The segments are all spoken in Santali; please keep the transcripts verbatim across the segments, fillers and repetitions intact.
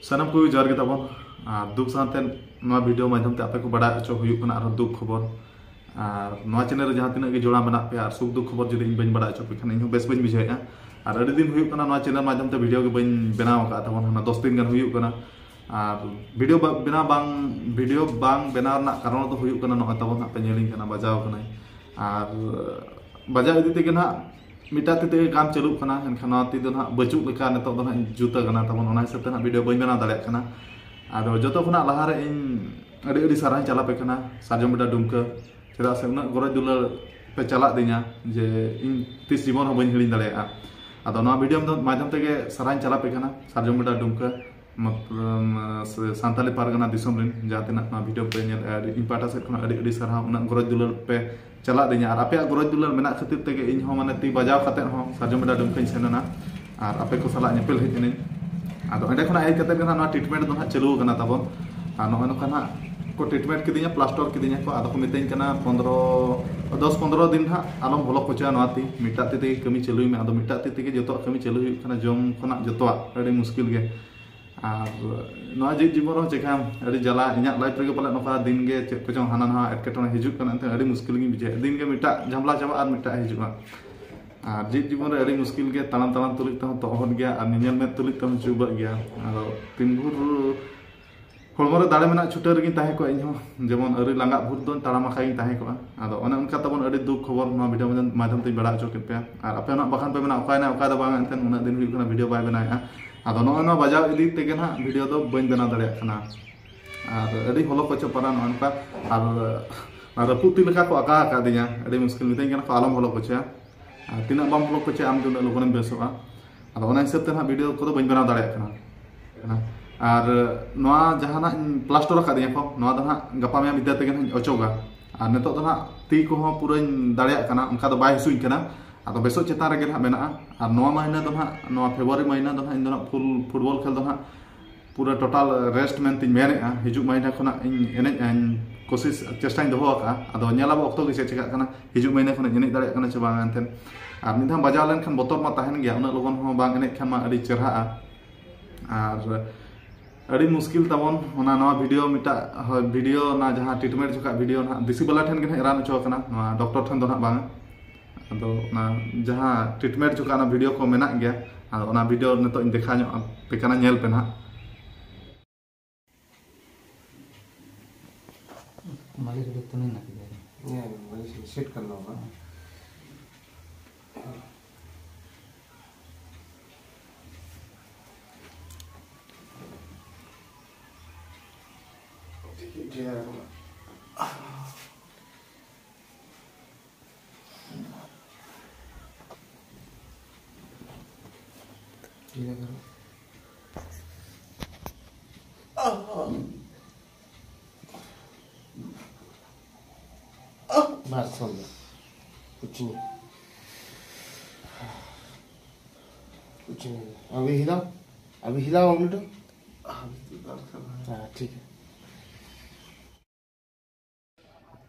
ᱥᱟᱱᱟᱢ ᱠᱚ ᱡᱚᱦᱟᱨ ᱜᱮ ᱛᱟᱵᱚᱱ᱾ ᱟᱨ ᱫᱩᱠ ᱥᱟᱶᱛᱮ ᱱᱚᱣᱟ ᱵᱷᱤᱰᱤᱭᱳ ᱢᱟᱫᱽᱫᱷᱚᱢ ᱛᱮ ᱟᱯᱮ ᱠᱚ ᱵᱟᱰᱟᱭ ᱦᱚᱪᱚ ᱦᱩᱭᱩᱜ ᱠᱟᱱᱟ ᱟᱨᱦᱚᱸ ᱫᱩᱠ ᱠᱷᱚᱵᱚᱨ᱾ ᱟᱨ ᱱᱚᱣᱟ ᱪᱮᱱᱮᱞ ᱨᱮ ᱡᱟᱦᱟᱸ ᱛᱤᱱᱟᱹᱜ ᱜᱮ ᱡᱚᱲᱟᱣ ᱢᱮᱱᱟᱜ ᱯᱮᱭᱟ ᱟᱨ ᱥᱩᱠ ᱫᱩᱠ ᱠᱷᱚᱵᱚᱨ ᱡᱩᱫᱤ ᱤᱧ ᱵᱟᱹᱧ ᱵᱟᱰᱟᱭ ᱦᱚᱪᱚ ᱯᱮ ᱠᱷᱟᱱ ᱤᱧ ᱦᱚᱸ ᱵᱮᱥ ᱵᱟᱹᱧ ᱵᱩᱡᱷᱟᱹᱣᱮᱫᱼᱟ᱾ ᱟᱨ ᱟᱹᱰᱤ ᱫᱤᱱ ᱦᱩᱭᱩᱜ ᱠᱟᱱᱟ ᱱᱚᱣᱟ ᱪᱮᱱᱮᱞ ᱢᱟᱫᱽᱫᱷᱚᱢ ᱛᱮ ᱵᱷᱤᱰᱤᱭᱳ ᱜᱮ ᱵᱟᱹᱧ ᱵᱮᱱᱟᱣ ᱟᱠᱟᱫ ᱛᱟᱵᱚᱱ, ᱦᱟᱱᱟ ᱫᱚᱥ ᱫᱤᱱ ᱜᱟᱱ ᱦᱩᱭᱩᱜ ᱠᱟᱱᱟ᱾ ᱟᱨ ᱵᱷᱤᱰᱤᱭᱳ ᱵᱟ- ᱵᱮᱱᱟᱣ ᱵᱟᱝ ᱵᱷᱤᱰᱤᱭᱳ ᱵᱟᱝ ᱵᱮᱱᱟᱣ ᱨᱮᱱᱟᱜ ᱠᱟᱨᱚᱱ ᱫᱚ ᱦᱩᱭᱩᱜ ᱠᱟᱱᱟ ᱱᱚᱜᱼᱚᱭ ᱛᱟᱵᱚᱱ ᱦᱟᱸᱜ ᱯᱮ ᱧᱮᱞᱤᱧ ᱠᱟᱱᱟ ᱵᱟᱡᱟᱣ ᱠᱟᱱᱟᱹᱧ᱾ ᱟᱨ ᱵᱟᱡᱟᱣ ᱤᱫᱤ ᱛᱮᱜᱮ ᱱᱟᱦᱟᱜ ᱢᱤᱫᱴᱟᱜ ᱛᱤ ᱛᱮᱜᱮ ᱠᱟᱢ ᱪᱟᱹᱞᱩᱜ ᱠᱟᱱᱟ, ᱮᱱᱠᱷᱟᱱ ᱱᱚᱣᱟ ᱛᱤ ᱫᱚ ᱱᱟᱦᱟᱜ ᱵᱟᱹᱪᱩᱜ ᱞᱮᱠᱟ ᱱᱤᱛᱚᱜ ᱫᱚ ᱱᱟᱦᱟᱜ ᱡᱩᱛ ᱟᱠᱟᱱᱟ ᱛᱟᱵᱚᱱ, ᱚᱱᱟ ᱦᱤᱥᱟᱹᱵ ᱛᱮ ᱱᱟᱦᱟᱜ ᱵᱷᱤᱰᱤᱭᱳ ᱵᱟᱹᱧ ᱵᱮᱱᱟᱣ ᱫᱟᱲᱮᱭᱟᱜ ᱠᱟᱱᱟ᱾ ᱟᱫᱚ ᱡᱚᱛᱚ ᱠᱷᱚᱱᱟᱜ ᱞᱟᱦᱟᱨᱮ ᱤᱧ ᱟᱹᱰᱤ ᱟᱹᱰᱤ ᱥᱟᱨᱦᱟᱣ ᱤᱧ ᱪᱟᱞ ᱟᱯᱮ ᱠᱟᱱᱟ ᱥᱟᱨᱡᱚᱢ ᱵᱮᱰᱟ ᱰᱩᱢᱠᱟᱹ, ᱪᱮᱫᱟᱜ ᱥᱮ ᱩᱱᱟᱹᱜ ᱜᱚᱨᱚᱡᱽ ᱫᱩᱞᱟᱹᱲ ᱯᱮ ᱪᱟᱞᱟᱜ ᱫᱤᱧᱟ ᱡᱮ ᱤᱧ ᱛᱤᱥ ᱡᱤᱵᱚᱱ ᱦᱚᱸ ᱵᱟᱹᱧ ᱦᱤᱲᱤᱧ ᱫᱟᱲᱮᱭᱟᱜᱼᱟ᱾ ᱟᱫᱚ ᱱᱚᱣᱟ ᱵᱷᱤᱰᱤᱭᱳ ᱢᱟᱫᱽᱫᱷᱚᱢ ᱛᱮᱜᱮ ᱥᱟᱨᱦᱟᱣ ᱤᱧ ᱪᱟᱞ ᱟᱯᱮ ᱠᱟᱱᱟ ᱥᱟᱨᱡᱚᱢ ᱵᱮᱰᱟ ᱰᱩᱢᱠᱟᱹ, ᱢᱚᱛᱞᱚᱵ, ᱥᱟᱱᱛᱟᱞᱤ ᱯᱟᱨᱜᱟᱱᱟ ᱫᱤᱥᱚᱢ ᱨᱮᱱ ᱡᱟᱦᱟᱸ ᱛᱤᱱᱟᱹᱜ ᱱᱚᱣᱟ ᱵᱷᱤᱰᱤᱭᱳ ᱯᱮ ᱧᱮᱞ, ᱤᱧ ᱯᱟᱦᱴᱟ ᱥᱮᱫ ᱠᱷᱚᱱᱟᱜ ᱟᱹᱰᱤ ᱟᱹᱰᱤ ᱥᱟᱨᱦᱟᱣ, ᱩᱱᱟᱹᱜ ᱜᱚᱨᱚᱡᱽ ᱫᱩᱞᱟᱹᱲ ᱯᱮ ᱪᱟᱞᱟᱜ ᱫᱤᱧᱟ᱾ ᱟᱨ ᱟᱯᱮᱭᱟᱜ ᱜᱚᱨᱚᱡᱽ ᱫᱩᱞᱟᱹᱲ ᱢᱮᱱᱟᱜ ᱠᱷᱟᱹᱛᱤᱨ ᱛᱮᱜᱮ ᱤᱧ ᱦᱚᱸ ᱢᱟᱱᱮ ᱛᱤ ᱵᱟᱡᱟᱣ ᱠᱟᱛᱮᱫ ᱦᱚᱸ ᱥᱟᱨᱡᱚᱢ ᱵᱮᱰᱟ ᱰᱩᱢᱠᱟᱹᱧ ᱥᱮᱱ ᱮᱱᱟ ᱟᱨ ᱟᱯᱮ ᱠᱚ ᱥᱟᱞᱟᱜ ᱧᱮᱯᱮᱞ ᱦᱮᱡ ᱮᱱᱟᱹᱧ᱾ ᱟᱫᱚ ᱚᱸᱰᱮ ᱠᱷᱚᱱᱟᱜ ᱦᱮᱡ ᱠᱟᱛᱮᱫ ᱜᱮ ᱱᱟᱦᱟᱜ ᱱᱚᱣᱟ ᱴᱨᱤᱴᱢᱮᱱᱴ ᱫᱚ ᱱᱟᱦᱟᱜ ᱪᱟᱹᱞᱩ ᱟᱠᱟᱱᱟ ᱛᱟᱵᱚᱱ᱾ ᱟᱨ ᱱᱚᱜᱼᱚᱭ ᱱᱚᱝᱠᱟ ᱱᱟᱦᱟᱜ ᱠᱚ ᱴᱨᱤᱴᱢᱮᱱᱴ ᱠᱤᱫᱤᱧᱟ, ᱯᱞᱟᱥᱴᱟᱨ ᱠᱤᱫᱤᱧᱟ ᱠᱚ᱾ ᱟᱫᱚ ᱠᱚ ᱢᱤᱛᱟᱹᱧ ᱠᱟᱱᱟ ᱯᱚᱱᱫᱽᱨᱚ, ᱫᱚᱥ ᱯᱚᱱᱫᱽᱨᱚ ᱫᱤᱱ ᱱᱟᱦᱟᱜ ᱟᱞᱚᱢ ᱵᱚᱞᱚ ᱦᱚᱪᱚᱭᱟ ᱱᱚᱣᱟ ᱛᱤ, ᱢᱤᱫᱴᱟᱜ ᱛᱤ ᱛᱮᱜᱮ ᱠᱟᱹᱢᱤ ᱪᱟᱹᱞᱩᱭ ᱢᱮ᱾ ᱟᱫᱚ ᱢᱤᱫᱴᱟᱜ ᱛᱤ ᱛᱮᱜᱮ ᱡᱚᱛᱚᱣᱟᱜ ᱠᱟᱹᱢᱤ ᱪᱟᱹᱞᱩ ᱦᱩᱭᱩᱜ ᱠᱟᱱᱟ, ᱡᱚᱢ ᱠᱷᱚᱱᱟᱜ ᱡᱚᱛᱚᱣᱟᱜ ᱟᱹᱰᱤ ᱢᱩᱥᱠᱤᱞ ᱜᱮ᱾ ᱟᱨ ᱱᱚᱣᱟ ᱡᱤᱣᱮᱫ ᱡᱤᱵᱚᱱ ᱨᱮᱦᱚᱸ ᱪᱮᱠᱟᱭᱟᱢ, ᱟᱹᱰᱤ ᱡᱟᱞᱟ᱾ ᱤᱧᱟᱹᱜ ᱞᱟᱭᱤᱯᱷ ᱨᱮᱜᱮ ᱯᱟᱞᱮ ᱱᱚᱝᱠᱟ ᱫᱤᱱ ᱜᱮ ᱪᱮᱫ ᱠᱚᱪᱚᱝ ᱦᱟᱱᱟ ᱱᱟᱣᱟ ᱮᱴᱠᱮᱴᱚᱬᱮ ᱦᱤᱡᱩᱜ ᱠᱟᱱᱟ, ᱮᱱᱛᱮ ᱟᱹᱰᱤ ᱢᱩᱥᱠᱤᱞ ᱜᱤᱧ ᱵᱩᱡᱷᱟᱹᱣᱟ᱾ ᱫᱤᱱ ᱜᱮ ᱢᱤᱫᱴᱟᱜ ᱡᱷᱟᱢᱞᱟ ᱪᱟᱵᱟᱜᱼᱟ ᱟᱨ ᱢᱤᱫᱴᱟᱜ ᱦᱤᱡᱩᱜᱼᱟ᱾ ᱟᱨ ᱡᱤᱣᱮᱫ ᱡᱤᱵᱚᱱ ᱨᱮ ᱟᱹᱰᱤ ᱢᱩᱥᱠᱤᱞ ᱜᱮᱭᱟ, ᱛᱟᱲᱟᱢ ᱛᱟᱲᱟᱢ ᱛᱩᱞᱩᱡ ᱛᱮᱦᱚᱸ ᱛᱚᱦᱚᱫ ᱜᱮᱭᱟ ᱟᱨ ᱧᱮᱧᱮᱞ ᱢᱮᱫ ᱛᱩᱞᱩᱡ ᱛᱮᱦᱚᱸ ᱪᱩᱵᱟᱹᱜ ᱜᱮᱭᱟ᱾ ᱟᱫᱚ ᱛᱤᱱ ᱵᱷᱳᱨ ᱦᱚᱲᱢᱚ ᱨᱮ ᱫᱟᱲᱮ ᱢᱮᱱᱟᱜ ᱪᱷᱩᱴᱟᱹᱣ ᱨᱮᱜᱤᱧ ᱛᱟᱦᱮᱸ ᱠᱚᱜᱼᱟ ᱤᱧᱦᱚᱸ, ᱡᱮᱢᱚᱱ ᱟᱹᱣᱨᱤ ᱞᱟᱸᱜᱟᱜ ᱵᱷᱳᱨ ᱫᱚᱧ ᱛᱟᱲᱟᱢ ᱟᱠᱟ ᱜᱤᱧ ᱛᱟᱦᱮᱸ ᱠᱚᱜᱼᱟ᱾ ᱟᱫᱚ ᱚᱱᱮ ᱚᱱᱠᱟ ᱛᱟᱵᱚᱱ ᱟᱹᱰᱤ ᱫᱩᱠ ᱠᱷᱚᱵᱚᱨ ᱱᱚᱣᱟ ᱵᱷᱤᱰᱤᱭᱳ ᱢᱟᱫᱽᱫᱷᱚᱢ ᱛᱮᱧ ᱵᱟᱲᱟᱭ ᱦᱚᱪᱚ ᱠᱮᱫ ᱯᱮᱭᱟ᱾ ᱟᱨ ᱟᱯᱮ ᱱᱟᱜ ᱵᱟᱠᱷᱟᱱ ᱯᱮ ᱢᱮᱱᱟ ᱚᱠᱟᱭᱱᱟ ᱚᱠᱟ ᱫᱚ ᱵᱟᱝ, ᱮᱱᱛᱮ ᱩᱱᱟᱹᱜ ᱫᱤᱱ ᱦᱩᱭᱩᱜ ᱠᱟᱱᱟ ᱵᱷᱤᱰᱤᱭᱳ ᱵᱟᱭ ᱵᱮᱱᱟᱣᱮᱫᱼᱟ᱾ ᱟᱫᱚ ᱱᱚᱜᱼᱚᱭ ᱱᱚᱣᱟ ᱵᱟᱡᱟᱣ ᱤᱫᱤ ᱛᱮᱜᱮ ᱱᱟᱦᱟᱜ ᱵᱷᱤᱰᱤᱭᱳ ᱫᱚ ᱵᱟᱹᱧ ᱵᱮᱱᱟᱣ ᱫᱟᱲᱮᱭᱟᱜ ᱠᱟᱱᱟ᱾ ᱟᱨ ᱟᱹᱰᱤ ᱦᱚᱞᱚ ᱠᱚᱪᱚ ᱯᱟᱨᱟ ᱱᱚᱜᱼᱚ ᱱᱚᱝᱠᱟ᱾ ᱟᱨ ᱚᱱᱟ ᱨᱟᱹᱯᱩᱫ ᱛᱤ ᱞᱮᱠᱟ ᱠᱚ ᱟᱠᱟ ᱟᱠᱟᱫᱤᱧᱟ, ᱟᱹᱰᱤ ᱢᱩᱥᱠᱤᱞ᱾ ᱢᱤᱛᱟᱹᱧ ᱠᱟᱱᱟ ᱠᱚ ᱟᱞᱚᱢ ᱦᱚᱞᱚ ᱠᱚᱪᱚᱭᱟ, ᱟᱨ ᱛᱤᱱᱟᱹᱜ ᱵᱟᱢ ᱦᱚᱞᱚ ᱠᱚᱪᱚᱭᱟ ᱟᱢ ᱜᱮ ᱩᱱᱟᱹᱜ ᱞᱚᱜᱚᱱᱮᱢ ᱵᱮᱥᱚᱜᱼᱟ᱾ ᱟᱫᱚ ᱚᱱᱟ ᱦᱤᱥᱟᱹᱵ ᱛᱮ ᱱᱟᱦᱟᱜ ᱵᱷᱤᱰᱤᱭᱳ ᱠᱚᱫᱚ ᱵᱟᱹᱧ ᱵᱮᱱᱟᱣ ᱫᱟᱲᱮᱭᱟᱜ ᱠᱟᱱᱟ᱾ ᱟᱨ ᱱᱚᱣᱟ ᱡᱟᱦᱟᱸ ᱱᱟᱜ ᱤᱧ ᱯᱞᱟᱥᱴᱟᱨ ᱟᱠᱟᱫᱤᱧᱟ ᱠᱚ, ᱱᱚᱣᱟ ᱫᱚ ᱱᱟᱦᱟᱜ ᱜᱟᱯᱟ ᱢᱮᱭᱟᱝ ᱵᱷᱤᱛᱤᱨ ᱛᱮᱜᱮ ᱱᱟᱦᱟᱜ ᱤᱧ ᱚᱪᱚᱜᱟ᱾ ᱟᱨ ᱱᱤᱛᱚᱜ ᱫᱚ ᱱᱟᱦᱟᱜ ᱛᱤ ᱠᱚᱦᱚᱸ ᱯᱩᱨᱟᱹᱧ ᱫᱟᱲᱮᱭᱟᱜ ᱠᱟᱱᱟ, ᱚᱱᱠᱟ ᱫᱚ ᱵᱟᱭ ᱦᱟᱹᱥᱩᱧ ᱠᱟᱱᱟ᱾ ᱟᱫᱚ ᱵᱮᱥᱚᱜ ᱪᱮᱛᱟᱱ ᱨᱮᱜᱮ ᱱᱟᱦᱟᱜ ᱢᱮᱱᱟᱜᱼᱟ᱾ ᱟᱨ ᱱᱚᱣᱟ ᱢᱟᱹᱦᱱᱟᱹ ᱫᱚ ᱱᱟᱦᱟᱜ, ᱱᱚᱣᱟ ᱯᱷᱮᱵᱽᱨᱩᱣᱟᱨᱤ ᱢᱟᱹᱦᱱᱟᱹ ᱫᱚ ᱱᱟᱦᱟᱜ ᱤᱧ ᱫᱚ ᱱᱟᱦᱟᱜ ᱯᱷᱩᱞ ᱯᱷᱩᱴᱵᱚᱞ ᱠᱷᱮᱞ ᱫᱚ ᱱᱟᱦᱟᱜ ᱯᱩᱨᱟᱹ ᱴᱳᱴᱟᱞ ᱨᱮᱥᱴ ᱢᱮᱱᱛᱮᱧ ᱢᱮᱱᱮᱫᱼᱟ᱾ ᱦᱤᱡᱩᱜ ᱢᱟᱹᱦᱱᱟᱹ ᱠᱷᱚᱱᱟᱜ ᱤᱧ ᱮᱱᱮᱡᱼᱟ, ᱤᱧ ᱠᱳᱥᱤᱥ, ᱪᱮᱥᱴᱟᱧ ᱫᱚᱦᱚ ᱟᱠᱟᱫᱼᱟ᱾ ᱟᱫᱚ ᱧᱮᱞ ᱟᱵᱚ ᱚᱠᱛᱚ ᱜᱮ ᱪᱮᱫ ᱪᱮᱠᱟᱜ ᱠᱟᱱᱟ, ᱦᱤᱡᱩᱜ ᱢᱟᱹᱦᱱᱟᱹ ᱠᱷᱚᱱᱟᱜ ᱤᱧ ᱮᱱᱮᱡ ᱫᱟᱲᱮᱭᱟᱜ ᱠᱟᱱᱟ ᱪᱮ ᱵᱟᱝ᱾ ᱮᱱᱛᱮᱫ ᱟᱨ ᱢᱤᱫ ᱫᱷᱟᱣ ᱵᱟᱡᱟᱣ ᱞᱮᱱᱠᱷᱟᱱ ᱵᱚᱛᱚᱨ ᱢᱟ ᱛᱟᱦᱮᱱ ᱜᱮᱭᱟ, ᱩᱱᱟᱹᱜ ᱞᱚᱜᱚᱱ ᱦᱚᱸ ᱵᱟᱝ ᱮᱱᱮᱡ ᱠᱷᱟᱱ ᱢᱟ ᱟᱹᱰᱤ ᱪᱮᱨᱦᱟᱜᱼᱟ᱾ ᱟᱨ ᱟᱹᱰᱤ ᱢᱩᱥᱠᱤᱞ ᱛᱟᱵᱚᱱ ᱚᱱᱟ ᱱᱚᱣᱟ ᱵᱷᱤᱰᱤᱭᱳ ᱢᱤᱫᱴᱟᱜ ᱦᱳᱭ, ᱵᱷᱤᱰᱤᱭᱳ ᱚᱱᱟ ᱡᱟᱦᱟᱸ ᱴᱨᱤᱴᱢᱮᱱᱴ ᱡᱚᱠᱷᱟᱜ ᱵᱷᱤᱰᱤᱭᱳ ᱱᱟᱦᱟᱜ ᱫᱮᱥᱤ ᱵᱟᱞᱟ ᱴᱷᱮᱱ ᱜᱮ ᱱᱟᱦᱟᱜ ᱨᱟᱱ ᱦᱚᱪᱚ ᱟᱠᱟᱱᱟ, ᱱᱚᱣᱟ ᱰᱚᱠᱴᱚᱨ ᱴᱷᱮᱱ ᱫᱚ ᱱᱟᱦᱟᱜ ᱵᱟᱝ᱾ ᱟᱫᱚ ᱚᱱᱟ ᱡᱟᱦᱟᱸ ᱴᱨᱤᱴᱢᱮᱱᱴ ᱡᱚᱠᱷᱟᱜ ᱚᱱᱟ ᱵᱷᱤᱰᱤᱭᱳ ᱠᱚ ᱢᱮᱱᱟᱜ ᱜᱮᱭᱟ, ᱟᱫᱚ ᱚᱱᱟ ᱵᱷᱤᱰᱤᱭᱳ ᱱᱤᱛᱚᱜ ᱤᱧ ᱫᱮᱠᱷᱟᱣ ᱧᱚᱜ ᱟᱯᱮ ᱠᱟᱱᱟ, ᱧᱮᱞ ᱯᱮ ᱱᱟᱦᱟᱜ᱾ ᱢᱟᱹᱞᱤ ᱠᱟᱹᱴᱤᱡ ᱛᱩᱱᱩᱧ ᱱᱟᱠᱤ ᱫᱮ᱾ ᱦᱮᱸ, ᱢᱟᱹᱞᱤ ᱥᱮᱴ ᱠᱟᱱᱟ ᱚᱱᱟ᱾ ᱴᱷᱤᱠ ᱜᱮᱭᱟ᱾ बस हो गया, कुछ नहीं, कुछ नहीं। अभी हिलाओ, अभी हिलाओ उंगली तो। हाँ, ठीक है।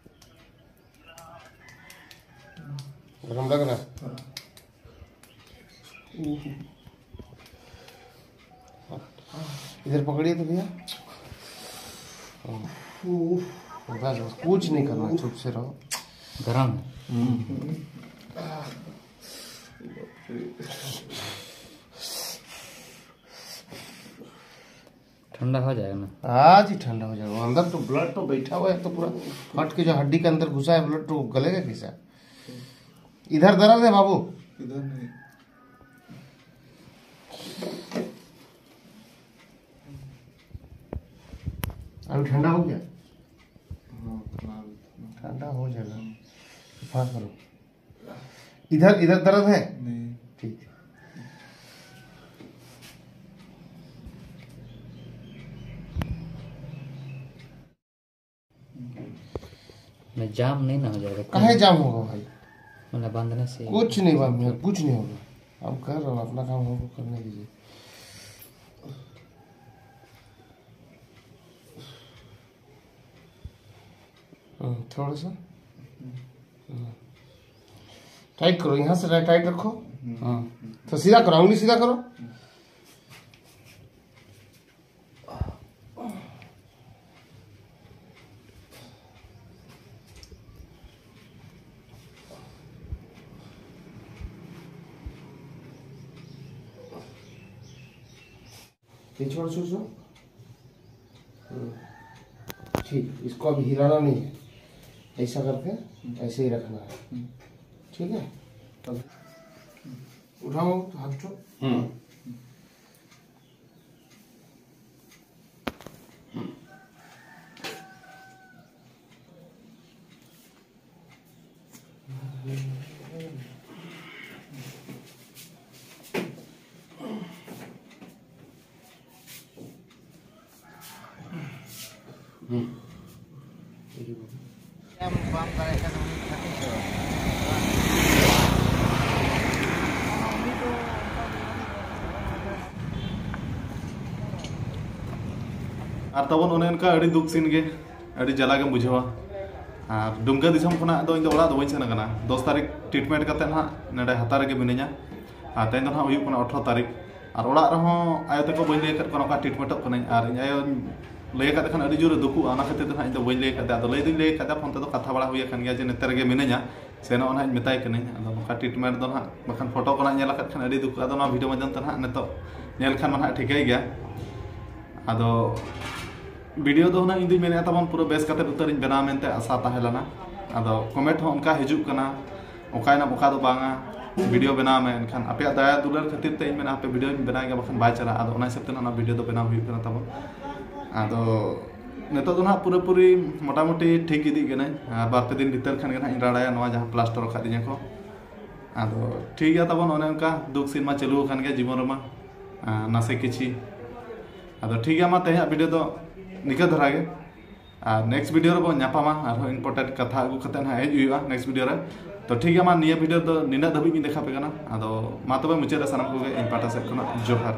गरम लग रहा है? इधर पकड़िए तो भैया। बस, बस, कुछ नहीं करना, चुप से रहो। गरम है। ठंडा हो जाएगा ना? आज ही ठंडा हो जाएगा। अंदर तो ब्लड तो बैठा हुआ है, तो पूरा फट के जो हड्डी के अंदर घुसा है ब्लड, तो गलेगा कैसा? इधर दर्द है बाबू? इधर नहीं। अभी ठंडा हो गया? हाँ, थोड़ा अभी। ठंडा हो जाएगा। फास्ट करो। इधर, इधर दर्द है? नहीं। ठीक है। मैं जाम नहीं ना हो जाएगा? काहे जाम होगा भाई? मतलब बांधने से कुछ नहीं बांधने, कुछ नहीं होगा। हम कर रहे हो, अपना काम हमको करने दीजिए। हम्म, थोड़ा सा। हम्म। टाइट करो, यहाँ से टाइट रखो। हाँ। तो सीधा करो, उंगली सीधा करो। ये छोड़, छोड़, छोड़। हम्म। ठीक, इसको अभी हिलाना नहीं है, ऐसा करके ऐसे ही रखना है। ठीक है, उठाओ हाथ को। हम्म। ᱦᱩᱸ᱾ ᱮᱢ ᱵᱟᱢ ᱫᱟᱲᱮᱭᱟᱜ ᱠᱟᱱᱟ, ᱩᱱᱤ ᱠᱷᱟᱹᱛᱤᱨ ᱫᱚ᱾ ᱟᱨ ᱛᱟᱵᱚᱱ ᱚᱱᱮ ᱚᱱᱠᱟ ᱟᱹᱰᱤ ᱫᱩᱠ ᱥᱤᱱ ᱜᱮ, ᱟᱹᱰᱤ ᱡᱟᱞᱟ ᱜᱮᱢ ᱵᱩᱡᱷᱟᱹᱣᱟ᱾ ᱟᱨ ᱰᱩᱢᱠᱟ ᱫᱤᱥᱚᱢ ᱠᱷᱚᱱᱟᱜ ᱫᱚ ᱤᱧ ᱫᱚ ᱚᱲᱟᱜ ᱫᱚ ᱵᱟᱹᱧ ᱥᱮᱱ ᱟᱠᱟᱱᱟ᱾ ᱫᱚᱥ ᱛᱟᱹᱨᱤᱠᱷ treatment ᱠᱟᱛᱮ ᱱᱟᱦᱟᱜ ᱱᱚᱰᱮ ᱦᱟᱛᱟᱨ ᱨᱮᱜᱮ ᱢᱤᱱᱟᱹᱧᱟ᱾ ᱟᱨ ᱛᱮᱦᱮᱧ ᱫᱚ ᱱᱟᱦᱟᱜ ᱦᱩᱭᱩᱜ ᱠᱟᱱᱟ ᱟᱴᱷᱨᱚ ᱛᱟᱹᱨᱤᱠᱷ᱾ ᱟᱨ ᱚᱲᱟᱜ ᱨᱮᱦᱚᱸ ᱟᱭᱳ ᱛᱟᱠᱚ ᱵᱟᱹᱧ ᱞᱟᱹᱭ ᱟᱠᱟᱫ ᱠᱚᱣᱟ ᱱᱚᱝᱠᱟ treatmentᱚᱜ ᱠᱟᱹᱱᱟᱹᱧ᱾ ᱟᱨ ᱤᱧ ᱟᱭᱳᱧ ᱞᱟᱹᱭ ᱟᱠᱟᱫ ᱠᱷᱟᱱ ᱟᱹᱰᱤ ᱡᱳᱨᱮ ᱫᱩᱠᱩᱜᱼᱟ, ᱚᱱᱟ ᱠᱷᱟᱹᱛᱤᱨ ᱛᱮ ᱱᱟᱦᱟᱜ ᱤᱧ ᱫᱚ ᱵᱟᱹᱧ ᱞᱟᱹᱭ ᱟᱠᱟᱫᱟ᱾ ᱟᱫᱚ ᱞᱟᱹᱭ ᱫᱚᱧ ᱞᱟᱹᱭ ᱟᱠᱟᱫᱟ, ᱯᱷᱳᱱ ᱛᱮᱫᱚ ᱠᱟᱛᱷᱟ ᱵᱟᱲᱟ ᱦᱩᱭ ᱟᱠᱟᱱ ᱜᱮᱭᱟ ᱡᱮ ᱱᱚᱛᱮ ᱨᱮᱜᱮ ᱢᱤᱱᱟᱹᱧᱟ, ᱥᱮᱱᱚᱜ ᱱᱟᱦᱟᱜ ᱤᱧ ᱢᱮᱛᱟᱭ ᱠᱟᱹᱱᱟᱹᱧ᱾ ᱟᱫᱚ ᱱᱚᱝᱠᱟ treatment ᱫᱚ ᱱᱟᱦᱟᱜ, ᱵᱟᱠᱷᱟᱱ ᱯᱷᱳᱴᱳ ᱠᱚ ᱱᱟᱦᱟᱜ ᱧᱮᱞ ᱟᱠᱟᱫ ᱠᱷᱟᱱ ᱟᱹᱰᱤ ᱫᱩᱠᱩᱜᱼᱟ᱾ ᱟᱫᱚ ᱱᱚᱣᱟ video ᱢᱟᱫᱽᱫᱷᱚᱢ ᱛᱮ ᱱᱟᱦᱟᱜ ᱱᱤᱛᱚᱜ ᱧᱮᱞ ᱠᱷᱟᱱ ᱢᱟ ᱱᱟᱦᱟᱜ ᱴᱷᱤᱠᱟᱹᱭ ᱜᱮᱭᱟ᱾ ᱟᱫᱚ video ᱫᱚ ᱦᱩᱱᱟᱹᱝ ᱤᱧ ᱫᱩᱧ ᱢᱮᱱᱮᱫᱼᱟ ᱛᱟᱵᱚᱱ ᱯᱩᱨᱟᱹ ᱵᱮᱥ ᱠᱟᱛᱮ ᱩᱛᱟᱹᱨᱤᱧ ᱵᱮᱱᱟᱣᱟ ᱢᱮᱱᱛᱮ ᱟᱥᱟ ᱛᱟᱦᱮᱸ ᱞᱮᱱᱟ᱾ ᱟᱫᱚ comment ᱦᱚᱸ ᱚᱱᱠᱟ ᱦᱤᱡᱩᱜ ᱠᱟᱱᱟ, ᱚᱠᱟᱭᱮᱱᱟᱢ ᱚᱠᱟ ᱫᱚ ᱵᱟᱝᱟ, video ᱵᱮᱱᱟᱣ ᱢᱮ᱾ ᱮᱱᱠᱷᱟᱱ ᱟᱯᱮᱭᱟᱜ ᱫᱟᱭᱟ ᱫᱩᱞᱟᱹᱲ ᱠᱷᱟᱹᱛᱤᱨ ᱛᱮ ᱤᱧ ᱢᱮᱱᱟ ᱦᱟᱯᱮ videoᱧ ᱵᱮᱱᱟᱣ ᱜᱮᱭᱟ, ᱵᱟᱠᱷᱟᱱ ᱵᱟᱭ ᱪᱟᱞᱟᱜᱼᱟ᱾ ᱟᱫᱚ ᱚᱱᱟ ᱦᱤᱥᱟᱹᱵ ᱛᱮ ᱱᱟᱦᱟᱜ ᱚᱱᱟ video ᱫᱚ ᱵᱮᱱᱟᱣ ᱦᱩᱭᱩᱜ ᱠᱟᱱᱟ ᱛᱟᱵᱚᱱ᱾ ᱟᱫᱚ ᱱᱤᱛᱚᱜ ᱫᱚ ᱱᱟᱦᱟᱜ ᱯᱩᱨᱟᱹᱯᱩᱨᱤ ᱢᱚᱴᱟᱢᱩᱴᱤ ᱴᱷᱤᱠ ᱤᱫᱤᱜ ᱠᱟᱹᱱᱟᱹᱧ, ᱟᱨ ᱵᱟᱨ ᱯᱮ ᱫᱤᱱ ᱵᱷᱤᱛᱟᱹᱨ ᱠᱷᱟᱱ ᱜᱮ ᱱᱟᱦᱟᱜ ᱤᱧ ᱨᱟᱲᱟᱭᱟ ᱱᱚᱣᱟ ᱡᱟᱦᱟᱸ plaster ᱟᱠᱟᱫᱤᱧᱟ ᱠᱚ᱾ ᱟᱫᱚ ᱴᱷᱤᱠ ᱜᱮᱭᱟ ᱛᱟᱵᱚᱱ, ᱚᱱᱮ ᱚᱱᱠᱟ ᱫᱩᱠ ᱥᱤᱱ ᱢᱟ ᱪᱟᱹᱞᱩ ᱟᱠᱟᱱ ᱜᱮᱭᱟ ᱡᱤᱵᱚᱱ ᱨᱮᱢᱟ, ᱟᱨ ᱱᱟᱥᱮ ᱠᱤᱪᱷᱤ᱾ ᱟᱫᱚ ᱴᱷᱤᱠ ᱜᱮᱭᱟ, ᱢᱟ ᱛᱮᱦᱮᱧᱟᱜ video ᱫᱚ ᱱᱤᱠᱟᱹ ᱫᱷᱟᱨᱟ ᱜᱮ, ᱟᱨ next video ᱨᱮᱵᱚᱱ ᱧᱟᱯᱟᱢᱟ, ᱟᱨᱦᱚᱸ important ᱠᱟᱛᱷᱟ ᱟᱹᱜᱩ ᱠᱟᱛᱮ ᱱᱟᱦᱟᱜ ᱦᱮᱡ ᱦᱩᱭᱩᱜᱼᱟ next video ᱨᱮ᱾ ᱛᱚ ᱴᱷᱤᱠ ᱜᱮᱭᱟ, ᱢᱟ ᱱᱤᱭᱟᱹ video ᱫᱚ ᱱᱤᱱᱟᱹᱜ ᱫᱷᱟᱹᱵᱤᱡ ᱜᱤᱧ ᱫᱮᱠᱷᱟ ᱯᱮ ᱠᱟᱱᱟ᱾ ᱟᱫᱚ ᱢᱟ ᱛᱚᱵᱮ ᱢᱩᱪᱟᱹᱫ ᱨᱮ ᱥᱟᱱᱟᱢ ᱠᱚᱜᱮ ᱤᱧ ᱯᱟᱦᱴᱟ ᱥᱮᱫ ᱠᱷᱚᱱᱟᱜ ᱡᱚᱦᱟᱨ᱾